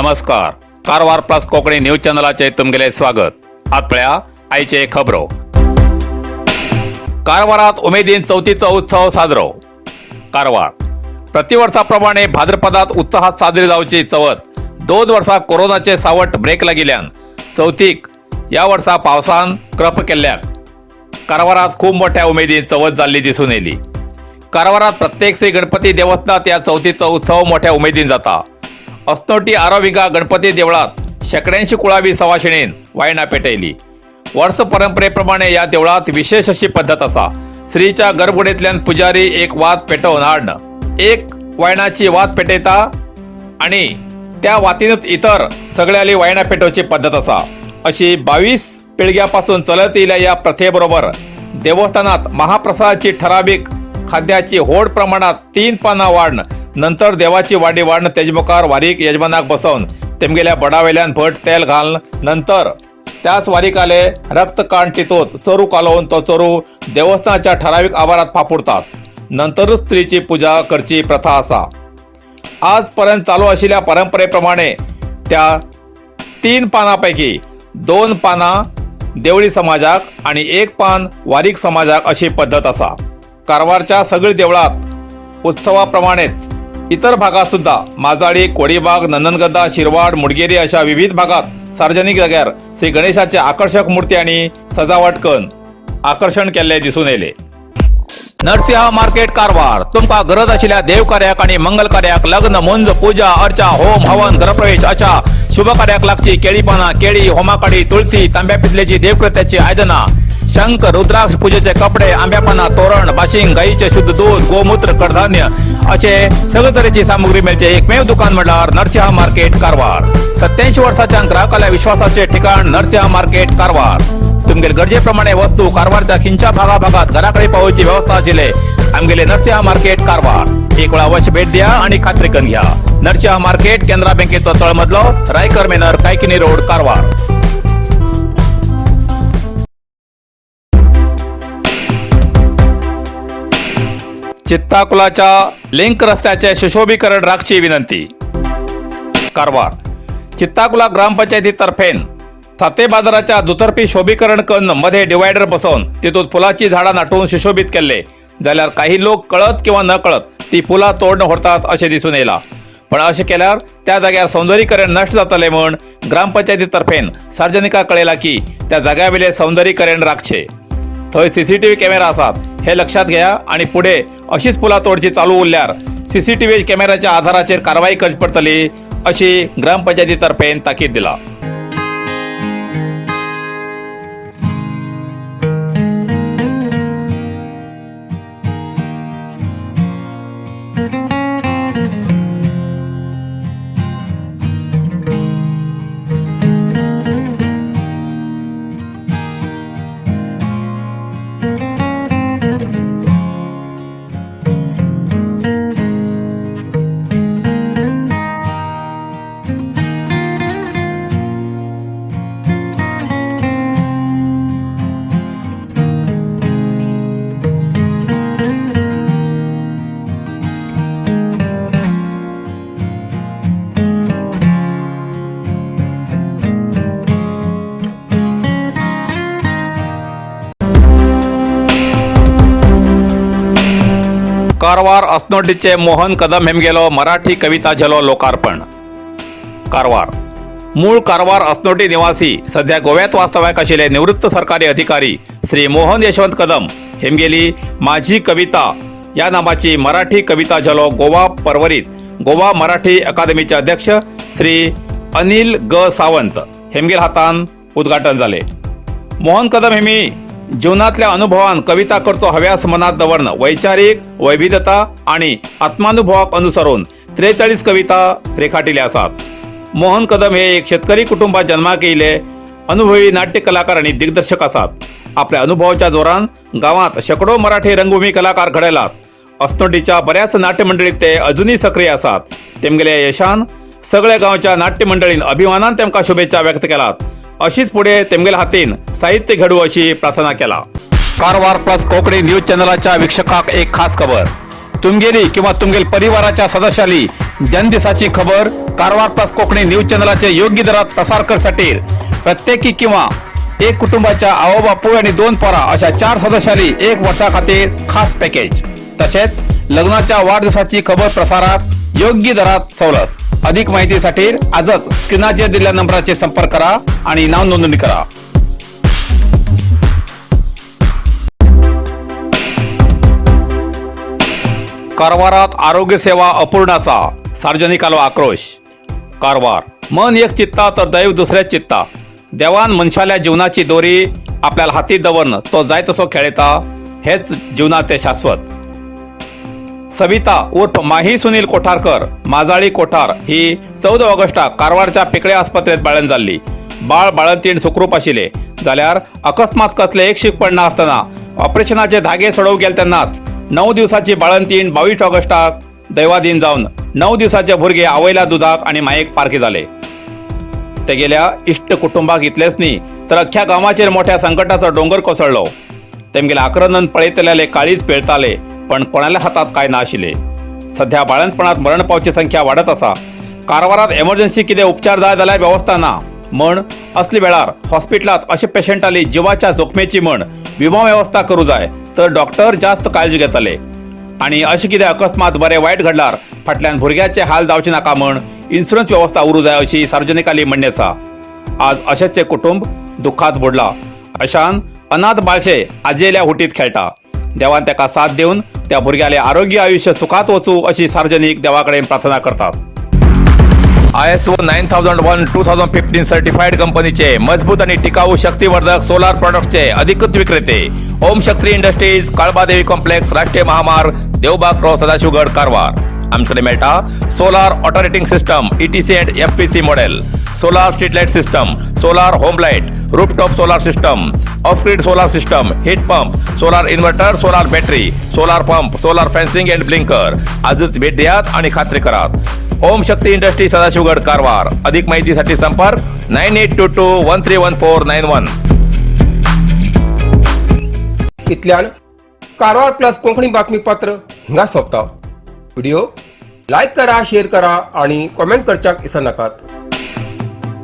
नमस्कार, Karwar plus Konkani news चॅनलाचे तुमगेले स्वागत. आत पळया आयचे खबरो. कारवारात उमेदीन चवथीचो उत्सव साजरो. कारवार. प्रतिवर्साप्रमाणे भाद्रपदात उत्साहात साजरी जावची चवथ 2 वर्सां कोरोनाचे सावट ब्रेक लागिल्ल्यान चवथीक ह्या वर्सा पावसान क्रप केल्ल्याक कारवारात खूब मोठ्या उमेदीन चवथ जाल्ली दिसून येयली. कारवारात प्रत्येक श्री गणपती देवस्थानात ह्या चवथीचो उत्सव मोठ्या उमेदीन जाता. अस्नोटी आरोविंगा गणपती देवळात शेंकड्यांशी कुळावी सवाशिणीन वायणां पेटयली. वर्स परंपरेप्रमाणे ह्या देवळात विशेष अशी पद्दत आसा. श्रीच्या गर्भगुडींतल्यान पुजारी एक वात पेटोवन हाडन एक वायणाची वात पेटयता आणि त्या वातीनच इतर सगळ्याली वायणां पेटोवची पद्दत आसा. अशी 22 पिळग्यापासून चलत येयल्या ह्या प्रथेबरोबर देवस्थानात महाप्रसादाची ठराविक खाद्याची व्हड प्रमाणात तीन पानां वाडन नंतर देवाची वाडी वाडन तेजे मुखार वारीक यजमानाक बसोवन तेमगेल्या बडावेल्यान भट तेल घालून नंतर त्याच वारिकाले रक्त काण तितूत चरू कालोवन तो चरू देवस्थानाच्या ठराविक आवारात फापुडतात. नंतरच स्त्रीची पूजा करची प्रथा आसा. आजपर्यंत चालू आशिल्ल्या परंपरेप्रमाणे त्या तीन पानांपैकी दोन पानां देवळी समाजाक आणि एक पान वारीक समाजाक अशी पद्दत आसा. कारवारच्या सगळी देवळात उत्सवाप्रमाणेच इतर भागात सुद्धा माजाळी, कोडीबाग, नंदनगद्दा, शिरवाड, मुडगेरी अशा विविध भागात सार्वजनिक जाग्यार श्री गणेशाचे आकर्षक मूर्ती आणि सजावट करून आकर्षण केल्ले दिसून येयले. नरसिंहा मार्केट कारवार. तुमका गरज आशिल्ल्या देव कार्याक आणि मंगल कार्याक, लग्न, मुंज, पूजा अर्चा, होम हवन, गृहप्रवेश अशा शुभ कार्याक लागची केळी पानां, केळी, होमाकाडी, तुळसी, तांब्या पितलेची देवकृत्याची आयदनां, शंख, रुद्राक्ष, पूजेचे कपडे, आंब्या पानां, तोरण, बाशिंग, गाईचे शुद्ध दूध, गोमूत्र, कडधान्य असे सगळे तरेची सामुग्री मेळचे एकमेव दुकान म्हणल्यार नरसिंहा मार्केट कारवार. 87 वर्साच्या ग्राहकाल्या विश्वासाचे ठिकाण नरसिंहा मार्केट कारवार. तुमगेले गरजेप्रमाणे वस्तू कारवारच्या खिंच्या भागा भागात घराकडे पावोवची व्यवस्था आशिल्ले आमगेले नरसिंहा मार्केट कारवार. एक वेळा अवश्य भेट द्या आणि खात्री करून घ्या. नरसिंहा मार्केट, केनरा बँकेचो तळमजलो, रायकर मेनर, कायकिनी रोड, कारवार. चित्ताकुलाच्या लिंक रस्त्याचे सुशोभीकरण राखची विनंती. कारवार. चित्ताकुला ग्रामपंचायतीतर्फे साते बाजाराच्या दुतर्फी शोभीकरण करून मध्ये डिवायडर बसवून तितूत फुलाची झाडां नाटोवन सुशोभित केल्ले जाल्यार काही लोक कळत किंवा न कळत ती फुलां तोडून व्हरतात अशें दिसून येयला. पण अशें केल्यार त्या जाग्यार सौंदर्यीकरण नश्ट जातलें म्हूण ग्रामपंचायतीतर्फेन सार्वजनिकाक कळयलां की त्या जाग्यावेले सौंदर्यीकरण राखचें. थंय सीसीटीव्ही कॅमेरा आसात हे लक्षात घ्या आणि पुढे अशीच फुलां तोडची चालू उरल्यार सीसीटीव्ही कॅमेऱ्याच्या आधाराचेर कारवाई करची पडटली अशी ग्रामपंचायतीतर्फेन ताकीद दिला. कारवार अस्नोटीचे मोहन कदम हेमगेलो मराठी कविता झेलो लोकार्पण. कारवार. मूळ कारवार अस्नोटी निवासी, सध्या गोव्यात वास्तव्याक आशिल्ले निवृत्त सरकारी अधिकारी श्री मोहन यशवंत कदम हेमगेली माझी कविता या नामाची मराठी कविता झेलो गोवा परवरीत गोवा मराठी अकादमीचे अध्यक्ष श्री अनिल ग सावंत हेमगेल हातान उद्घाटन झाले. मोहन कदम हेमी जीवनातल्या अनुभवान कविता करचो हव्यास मनात दवरन वैचारिक वैविध्यता आणि आत्मानुभवाक अनुसरून 43 कविता रेखाटिल्या आसात. मोहन कदम हे एक शेतकरी कुटुंबात जन्माक येयले अनुभवी नाट्य कलाकार आणि दिग्दर्शक आसात. आपल्या अनुभवाच्या जोरान गावात शेकडो मराठी रंगभूमी कलाकार घडयलात. अस्नोटीच्या बऱ्याच नाट्यमंडळीत ते अजूनही सक्रिय आसात. तेमगेल्या यशान सगळ्या गांवच्या नाट्यमंडळीन अभिमानान तेमकां शुभेच्छा व्यक्त केलात. अशीच पुढे तेमगेल्या हातीन साहित्य घडू अशी प्रार्थना केला. कारवार प्लस कोकणी न्यूज चॅनलाच्या वीक्षकाक एक खास खबर. तुमगेली किंवा तुमगेल परिवाराच्या सदस्याली जन्मदिसाची खबर कारवार प्लस कोकणी न्यूज चॅनलाचे योग्य दरात प्रसार करसाठी प्रत्येकी किंवा एक कुटुंबाच्या आवो बापूय आणि दोन पोरा अशा चार सदस्यांनी एक वर्षा खातीर खास पॅकेज. तसेच लग्नाच्या वाढदिवसाची खबर प्रसारात योग्य दरात सवलत. अधिक माहितीसाठी आजच स्क्रीनाचेर दिलेल्या नंबराचे संपर्क करा आणि नाव नोंदणी करा. कारवारात आरोग्य सेवा अपूर्ण असा, सार्वजनिकालो आक्रोश. कारवार. मन एक चित्ता तर दैव दुसऱ्याच चित्ता. देवान मनशाल्या जीवनाची दोरी आपल्याला हाती दवरन तो जाय तसो खेळयता. हेच जीवनाचे शाश्वत. सविता उर्फ माही सुनील कोठारकर, माजाळी कोठार ही 14 ऑगस्टाक कारवारच्या पिकळे आस्पत्रेत बाळंत जाल्ली. बाळ बाळंतीण सुखरूप आशिल्ले जाल्यार अकस्मात कसले एक शीक पडना आसतना ऑपरेशनाचे धागे सोडोवंक गेले तेन्नाच 9 दिवसाची बाळंतीण 22 ऑगस्टाक दैवाधीन जावन 9 दिवसाचे भुरगे आवयल्या दुदाक आनी मायेक पारखे जाले. तेगेल्या इश्ट कुटुंबाक इतलेंच न्ही तर अख्ख्या गांवाचेर मोठ्या संकटाचो दोंगर कोसळ्ळो. तेमगेले आक्रंदन पळयतल्याले काळीज पेळताले, पण कोणाल्या हातात काय ना आशिल्ले. सध्या बाळंतपणात मरण पावची संख्या वाडत आसा. कारवारात एमर्जन्सी कितें उपचार जाय जाल्यार वेवस्था ना म्हण असले वेळार हॉस्पिटलात अशे पेशंटाली जिवाच्या जोखमेची म्हण विमो वेवस्था करूं जाय तर डॉक्टर जास्त काळजी घेतले आणि अशें कितें अकस्मात बरें वायट घडल्यार फाटल्यान भुरग्याचे हाल जावचे नाका म्हण इन्शुरन्स वेवस्था उरूं जाय अशी सार्वजनिकाली म्हणणें आसा. आज अशेंच एक कुटुंब दुख्खात बुडला. अशान अनाथ बाळशे आजयेल्या हुटीत खेळटा. देवान ताका साथ दिवन त्या भुरग्याले आरोग्य आयुष्य सुखात वचूं अशी सार्वजनिक देवा कडेन प्रार्थना करतात. ISO 9001:2015 certified कंपनीचे मजबूत आणि टिकाऊ शक्तिवर्धक सोलार प्रॉडक्ट्सचे अधिकृत विक्रेते, ओम शक्ती इंडस्ट्रीज, काळबादेवी कॉम्प्लेक्स, राष्ट्रीय महामार्ग, देवबाग क्रॉस, सदाशिवगड, कारवार. आमच्याकडे मेळटा solar auto rating system, ETC and FPC model, solar street light system, solar home light, rooftop solar system, off grid solar system, heat pump, solar inverter, solar battery, solar pump, solar fencing and blinker. आजच भेट द्यात आणि खात्री करात. ओम शक्ती industry, Sadashivgad, Karwar. अधिक माहितीसाठी संपर्क 9822131491. इतल्यान कारवार प्लस कोंकणी बातमीपत्र हिंगा सोंपता. व्हिडिओ लायक करा, शेअर करा आणि कॉमेंट करच्याक विसरनाकात.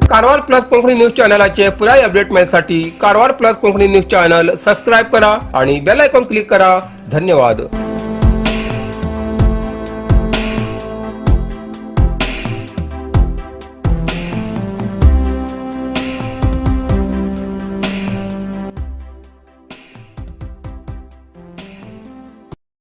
कारवार प्लस कोंकणी न्यूज चॅनलाचे पुराय अपडेट मेळसाठी Karwar plus Konkani news channel subscribe करा आणि बेल आयकॉन क्लिक करा. धन्यवाद.